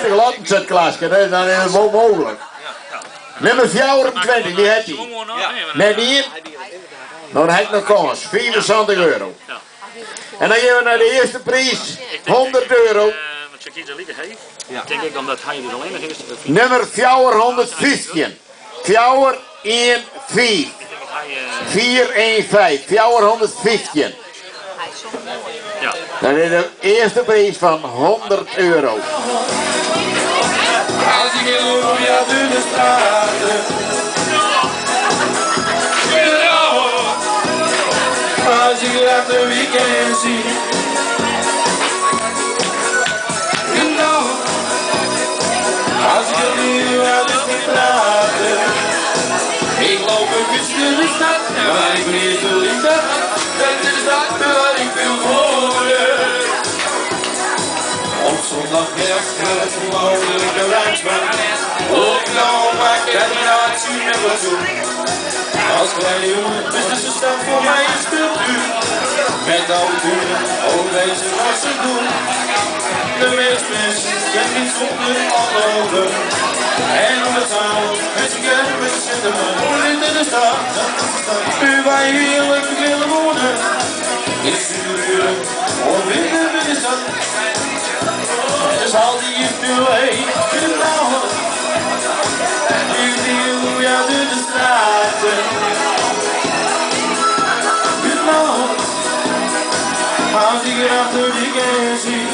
Lotten, Klaske, dat is wol mooglik. Nummer 24, dy hat hy. Net ien? No, dan ha ik noch kâns. 75 euro. En dan gean we nei de earste priis, 100 euro. Nummer 415. Fjouwer, ien, fiif. Vier, één, vijf. 415. Dat is de earste priis fan 100 euro. Als ik in Loeja door de straten. Als ik laat de weekend zie. Als ik nu uit de praten. Ik loop een beetje door de stad, maar ik ben de liefde. Dat is de stad waar ik wil wonen. Op zondagmiddag met een mogelijke rijksbaan. Hoor ik nou maar combinatie met fatsoen. Als kleine jongen is de stad voor mij een speeltuin. Met avonturen, ook deze wat ze doen. De meeste mensen kennen niet zonder anderhalve. En om het avond met z'n kermis en de man in de stad. Nu wij heerlijk willen wonen. In Zuren of in de binnenstad. Dus haal die je nu heen. Nu ja door de straten. Als ik erachter die ken zie.